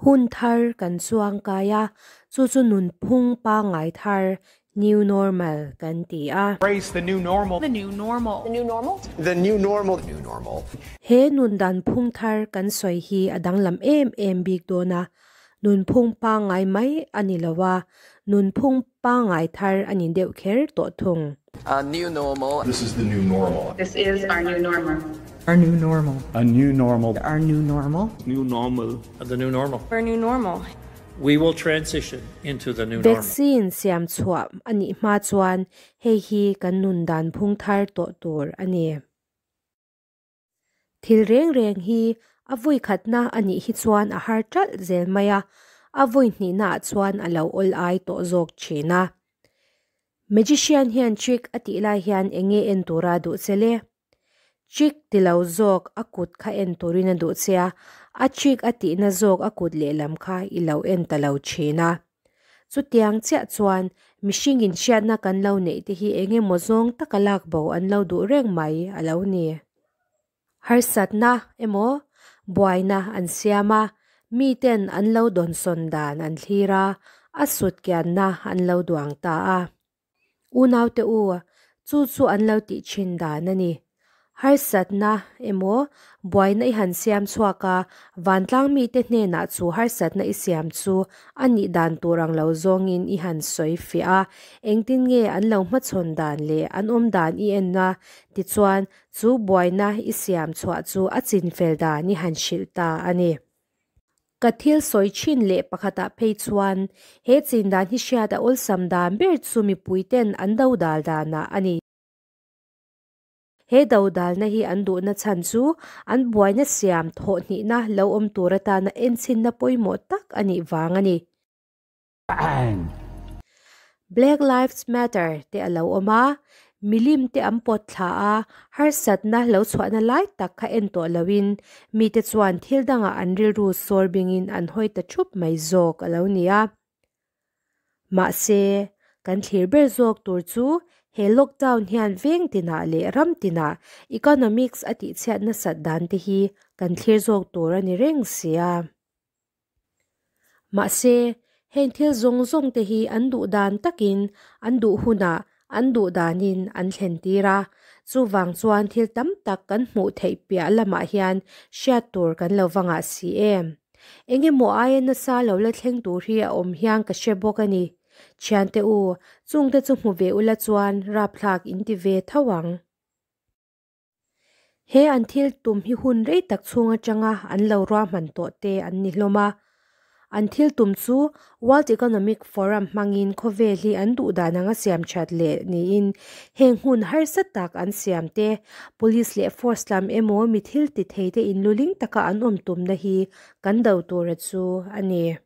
Hun thar kan chuang kai a, chu chu nunphung pangngai thar, new normal, kan ti a. Embrace the new normal. The new normal. The new normal. The new normal. The new normal. He nun dan phung thar kan sawi hi a danglam em em bik dawn a, nunphung pangngai mai a ni lo a, nunphung pangngai thar a ni deuh kher tawh thung. A new normal. This is the new normal. This is our new normal. Our new normal. A new normal. Our new normal. New normal. The new normal. Our new normal. We will transition into the new normal. Vaccine siam chhuah a nih hma chuan hei hi kan nun dan phung thar tawh tur a ni. Thil reng reng hi a vui khatna a nih hi chuan a har ṭalh zel mai a, a vui hnihnaah chuan a lo awl ai tawh zawk thin a. Magician hian trick a tih lai hian eng nge en tura duh che le? Trick ti lo zawk a kut kha en turin a duh che a, a trick a tihna zawk a kut lehlam kha i lo en ta lo thin a. Chutiang chiah chuan mihringin hriatna kan lo neih te hi eng emaw zawng taka lak bo an lo duh reng mai a lo ni. Harsatna emaw buaina an siam a, miten an lo dawnsawn dan an thlir a, a sutkianna an lo duang ta a. Unaute u, chu chu an lo tih thin dan a ni. Harsatna emaw buaina i han siam chhuak a, vantlang mite hnenah chu harsatna i siam chu a nih dan tur ang lo zawngin i han sawi fiah a, engtin nge an lo hmachhawn dan leh an awm dan i en a, tichuan chu buaina i siam chhuah chu a chinfel dan i han hrilh ta a ni. Ka thil sawi thin leh pakhatah phei chuan he chin dan hi hriat a awlsam dan ber chu mipuiten an dodal danah a ni. He dodalna hi an duhna chhan chu an buaina siam thawhhnihna lo awm tur atana enchinna pawimawh tak a nih vang a ni. Black Lives Matter te a lo awm a, milim te an pawt thla a, harsatna lo chhuahna lai tak kha en tawh loin mite chuan thil dangah an rilru sawr bingin an hawi ta thup mai zawk a lo ni a. Mahse, kan thlir ber zawk tur chu he lockdown hian veng tinah leh ram tinah economics a tihchhiat nasat dan te hi kan thlir zawk tur a ni reng sia. Mahse, heng thil zawng zawng te hi an duh dan takin an duh hunah an duh danin an thlen tir a, chuvang chuan thil tam tak kan hmuh theih piah lamah hian hriat tur kan lo va ngah si em. Eng emaw aia nasa lo la thleng tur hi a awm hian ka hre bawk a ni. Thiante u, chungte chu hmu ve ula chuan rapthlak in ti ve tho ang. He an thil tum hi hun rei tak chhung atanga an lo ruahman tawh te an ni hlawm a. An thil tum chu World Economic Forum hmangin khawvel hi an duh dan anga siam that leh niin heng hun harsa tak an siam te, police leh force lam emaw mi thil ti thei te inluling taka an awm tumna hi kan do tura chu a ni.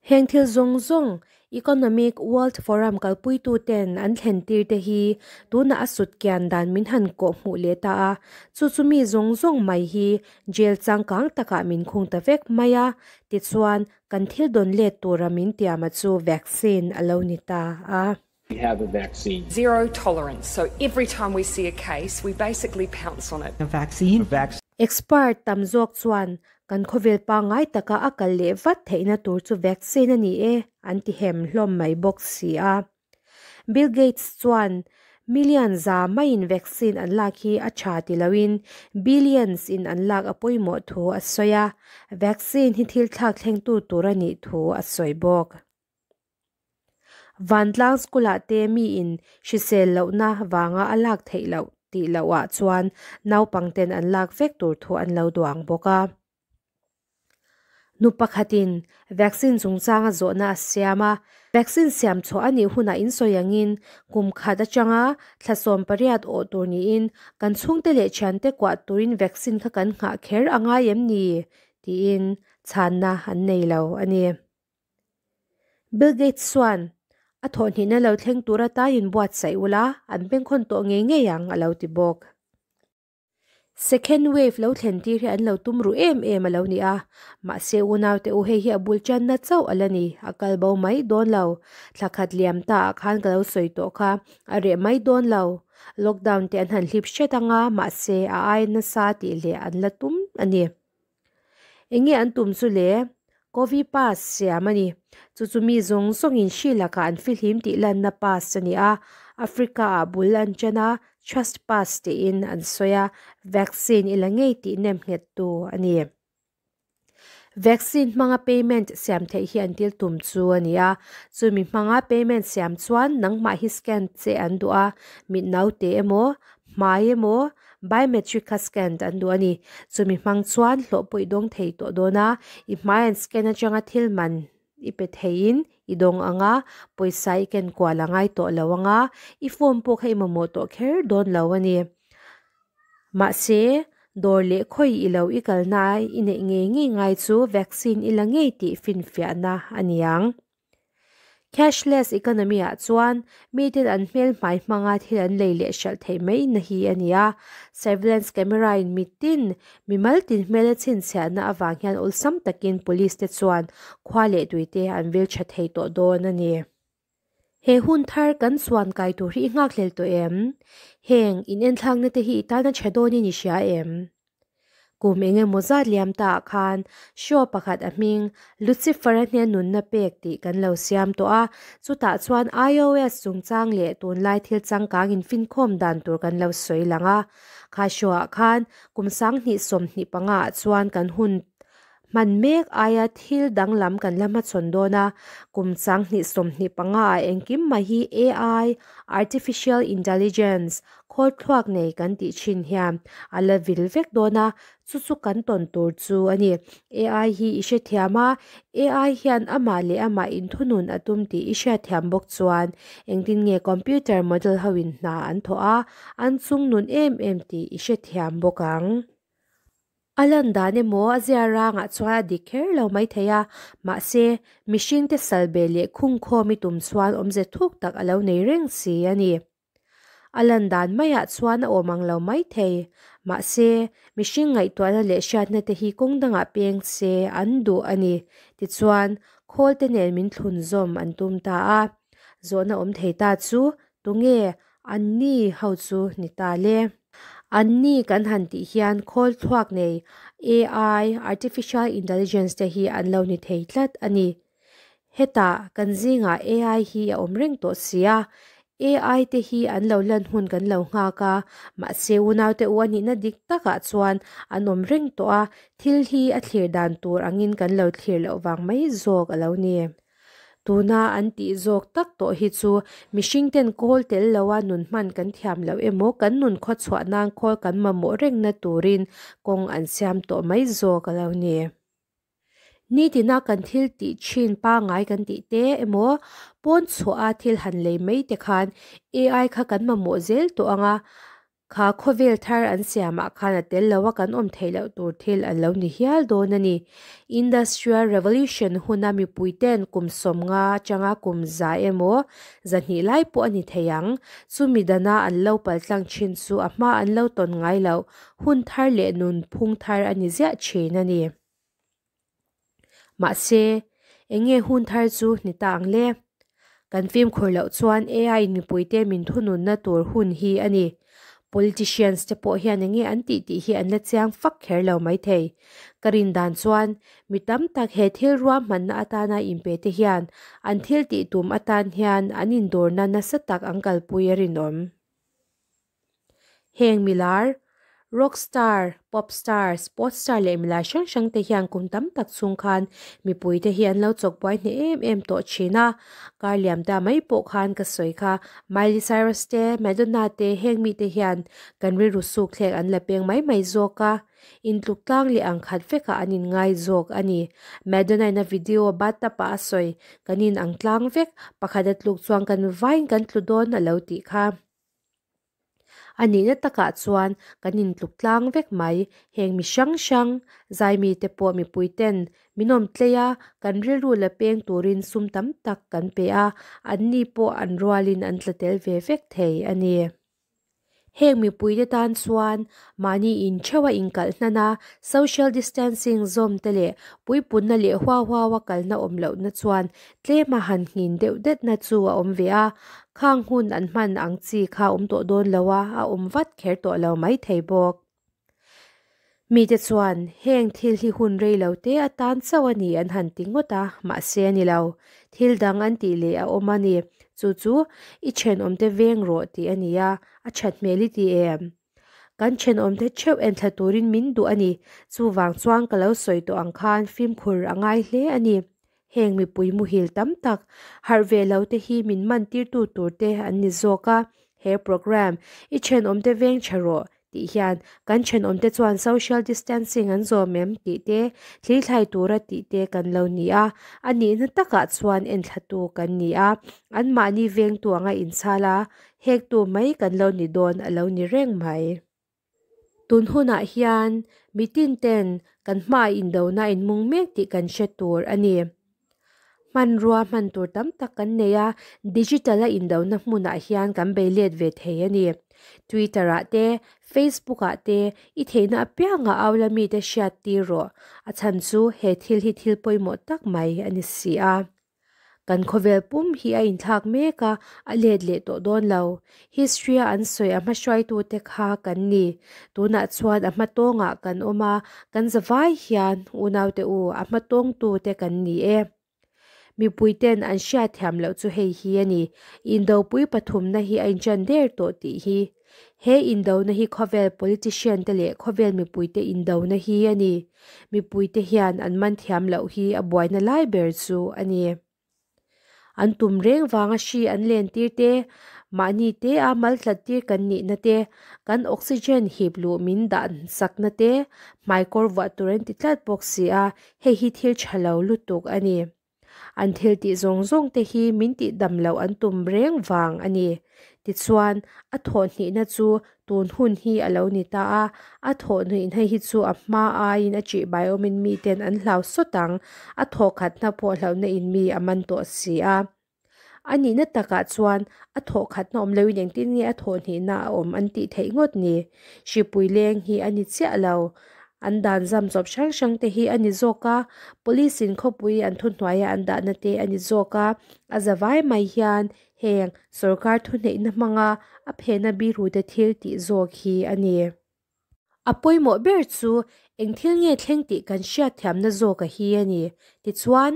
Heng thil zawng zawng Economic World Forum kalpuitu ten an thlen tir te hi tunah a sut kian dan min han kawh hmuh leh ta a, chu chu mi zawng zawng mai hi jail changkang takah min khung ta vek mai a, tichuan kan thil dawn let tura min tiama chu vaccine a lo ni ta a. We have a vaccine. Zero tolerance, so every time we see a case, we basically pounce on it. A vaccine. A vaccine. Expert tam zawk chuan kan khawvel pangngai taka a kal leh vat theihna tur chu vaccine a ni e an ti hem hlawm mai bawk si a. Bill Gates chuan million za maiin vaccine an lak hi a tha ti loin billions in an lak a pawimawh thu a sawi a, vaccine hi thil thlak thlengtu tur a nih thu a sawi bawk. Vantlang school ah te miin hrisel lohna vanga a lak theih loh tih loh ah chuan naupang ten an lak vek tur thu an lo duang bawk a. Nu pakhatin vaccine chungchanga zawhna a siam a, vaccine siam chhuah a nih hunah in sawi angin kum khat atanga thla 18 awh tur niin kan chhungte leh thiante kuah turin vaccine kha kan nghah kher a ngai em ni tiin chhanna an nei lo a ni. Bill Gates chuan a thawhhnihna lo thleng tura taiin buatsaih ula an bengkhawn tawh ngei ngei ang a lo ti bawk. Second wave lo thlen tir hi an lo tum ru em em a lo ni a, mahse unaute u hei hi a bul channa chauh a la ni, a kal bo mai dawn lo. Thla khat liam ta ah khan ka lo sawi tawh kha, a reh mai dawn lo. Lockdown te an han hlip hret anga, mahse a ai nasa tih leh an la tum a ni. Enge an tum chu le? Covid pass siam a ni. Chu chu mi zawng zawngin hri lakah an fihlim tih lanna pass a ni a. Africa ah bul an ṭan a, Trust Pass tiin an sawi a, vaccine i la ngei tih nem nghet tu a ni. Vaccine hmanga payment siam theih hi an thil tum chu a ni a, chumi hmanga payment siam chuan nangmah hi scan che an duh a, mit naute emaw, hmai emaw, biometric kha scan an duh a ni. Chumi hmang chuan hlawh pawh i dawng thei tawh dawn a, i hmai an scan atanga thil man i pe theiin i dawng ang a, pawisa i ken kual a ngai tawh lo ang a, i phone pawh kha i mamawh tawh kher dawn lo a ni. Mahse, dawr leh khawi i lo i kalna i neih ngei ngei ngai chu vaccine i la ngei tih finfiahna a ni ang. Cashless economy ah chuan miten an hmel hmai hmanga thil an lei leh hralh theih mai na hi a ni a. Surveillance camera in mitin mimal tin hmel a chhinchhiahna avang hian awlsam takin police te chuan khua leh tuite an vil tha thei tawh dawn a ni. He hun thar kan chuan kai tur hi i nghak hlel tawh em? Heng inenthlakna te hi i tana tha dawnin i hria em? Kum eng emaw zat liam ta ah khan show pakhat a hming Lucifer-a hnen nunna pek tih kan lo siam tawh a, chutah chuan iOS chungchang leh tunlai thil changkang infinkhawm dan tur kan lo sawi lang a. Kha show ah khan kum 2025 ah chuan kan hun hman mek aia thil danglam kan la hmachhawn dawn a, kum 2025 ah engkim mai hi AI, Artificial Intelligence, khawl thluak nei kan tih thin hian a la vil vek dawn a, chu chu kan tawn tur chu a ni. AI hi i hrethiam a, AI hian amah leh amah inthunun a tum tih i hriatthiam bawk chuan engtin nge computer model ho in hna an thawh a, an chung nun em em tih i hrethiam bawk ang. A lan dan emaw a zia rangah chuan a dik kher lo mai thei a, mahse, mihringte salbe leh khungkhawm i tum chuan awmze thuk tak a lo nei reng si a ni. A lan dan maiah chuan a awm ang lo mai thei, mahse, mihring ngaihtuahna leh hriatna te hi kawng dangah peng se an duh a ni. Tichuan, khawl te nen min thlun zawm an tum ta a. Zawhna awm thei ta chu, tunge anni ho chu ni ta le? Anni kan han tih hian khawl thluak nei AI, Artificial Intelligence, te hi an lo ni thei tlat a ni. Hetah kan zingah AI hi a awm reng tawh si a, AI te hi an lo lan hun kan lo nghak a, mahse unaute u a nihna dik takah chuan an awm reng tawh a, thil hi a thlir dan tur angin kan lo thlir loh vang mai zawk a lo ni. Tuna an tih zawk tak tawh hi chu mihringten kawl tel loa nun hman kan thiam loh emaw kan nun khawchhuah nan khawl kan mamawh rengna turin kawng an siam tawh mai zawk a lo ni. Nitina kan thil tih thin pangngai kan tih te emaw pawn chhuah a thil han lei mai te khan AI kha kan mamawh zel tawh ang a, kha khawvel thar an siamah khan a tel lo a kan awm theih loh tur thil an lo ni hial dawn a ni. Industrial Revolution huna mipui ten kum 50 atanga kum 100 emaw 200 lai pawh a ni thei ang. Chumi dana an lo paltlang thin chu a hma an lo tawn ngai loh hun thar leh nun phung thar a ni ziah thin a ni. Mahse, enge hun thar chu ni ta ang le? Kan fimkhur loh chuan AI in mipuite min thununna tur hun hi a ni. Politicians te pawh hian enge an tih tih hi an la chiang fak kher lo mai thei. Ka rin dan chuan mi tam tak he thil ruahmanna atana inpe te hian an thil tih tum atan hian an indawrna nasa tak an kalpui a rinawm. Heng milar, rock star, pop star, sports star leh milar hrang hrang te hian kum tam tak chhung khan mipui te hi an lo chawk buai hneh em em tawh thin a. Kar liam ta mai pawh khan ka sawi kha Miley Cyrus te, Madonna te heng mite hian kan rilru suk thlek an la peng mai mai zawk a. Intluk tlang leh ang khat vekah an inngai zawk a ni. Madonna in a video bathtub ah a sawi, Kan in ang tlang vek, pakhat a tluk chuan kan vaiin kan tlu dawn a lo tih kha. A nihna takah chuan kan intluk tlang vek mai. Heng mi hrang hrang, zaimite pawh mipuiten min awm tlei a, kan rilru la peng turin sum tam tak kan pe a, anni pawh an rualin an tla tel ve vek thei a ni. Heng mipuite tan chuan mahni intheuh a inkalh hnan a, social distancing zawm te leh puipunna leh huau huau a kalna awm lohna chuan tlema han nghin deuh detna chu a awm ve a. Khang hun an hman ang chi kha awm tawh dawn lo a, a awm vat kher tawh lo mai thei bawk. Mite chuan heng thil hi hun rei lo te atan chauh a ni an han ti ngawt a, mahse a ni lo. Thil dang an tih leh a awm a ni. Chu chu i thenawmte veng rawh tih a ni a, a that hmel i ti em? Kan thenawmte theuh enthla turin min duh a ni. Chuvang chuan ka lo sawi tawh ang khan fimkhur a ngai hle a ni. Heng mipui muhil tam tak harh ve lo te hi min man tirtu tur te an ni zawk a. He programme i thenawmte veng tha rawh tih hian kan thenawmte chuan social distancing an zawm em tih te, thlithlai tura tih te kan lo ni a. A nihna takah chuan enthlatu kan ni a, anmahni vengtu anga inchhal a, hektu mai kan lo ni dawn a lo ni reng mai. Tun hunah hian mitin ten kan hmaah indona inmung mek tih kan hre tur a ni. Hmanrua hman tur tam tak kan nei a, digital a indona hmunah hian kan bei let ve thei a ni. Twitter ah te, Facebook ah te i theihna apianga au la mite hriat tir rawh. A chhan chu he thil hi thil pawimawh tak mai a ni si a. Kan khawvel pum hi a inthlak mek a, a let leh tawh dawn lo. History a an sawi a hmahruaitute kha kan ni. Tunah chuan a hmatawngah kan awm a, kan zavai hian unaute u a hmatawngtute kan ni e. Mipuiten an hriatthiam loh chu hei hi a ni, Indopui pathumna hi a inṭan der tawh tih hi. He indona hi khawvel politician te leh khawvel mipuite indona hi a ni. Mipuite hian an man thiam loh hi a buaina lai ber chu a ni. An tum reng vanga hri an len tir te, mahni te a mal tlat tir kan nihna te, kan oxygen hip luh min dan sakna te, hmaikawr vuah tur an ti tlat bawk si a, hei hi thil tha lo lutuk a ni. An thil tih zawng zawng te hi min tih dam loh an tum reng vang a ni. Tichuan, a thawh hnihna chu tun hun hi a lo ni ta a, a thawh hnihna hi chu a hma aiin a ṭihbai awmin miten an hlau sawt ang, a thawh khatna pawh hlauhna in mi a man tawh si a. A nihna takah chuan a thawh khatna awm loin engtin nge a thawh hnihna a awm an tih theih ngawt ni? Hripui leng hi a ni chiah lo. An dan zam chawp hrang hrang te hi a ni zawk a, police in khawpui an thuhnuaia an dahna te a ni zawk a, a zavai mai hian heng sorkar thuhneihna hmanga a phehna bihrute thil tih zawk hi a ni. A pawimawh ber chu eng thil nge thleng tih kan hriatthiamna zawk a hi a ni. Tichuan,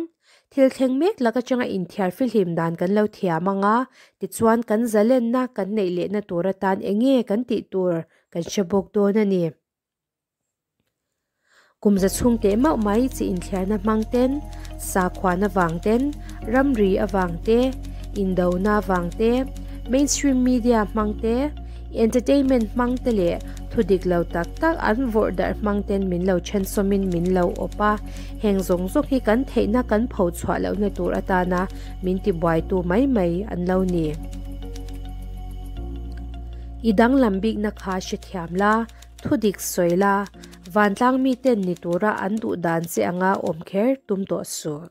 thil thleng mek lak atanga inthiar fihlim dan kan lo thiam ang a, tichuan kan zalenna kan neih lehna tur atan eng nge kan tih tur kan hre bawk dawn a ni. Kum za chhung teh mauh mai chi inthliarna hmang ten, sakhuana vang ten, ramri avang te, indona vang te, mainstream media hmang te, entertainment hmang te leh thu dik lo tak tak an vawrh darh hmang ten min lo thensawmin min lo awp a, heng zawng zawng hi kan theihna kan pho chhuah lohna tur atana min tibuaitu mai mai an lo ni. I danglam bikna kha hrethiam la, thu dik sawi la, vantlang miten ni tura an duh dan che anga awm kher tum tawh suh.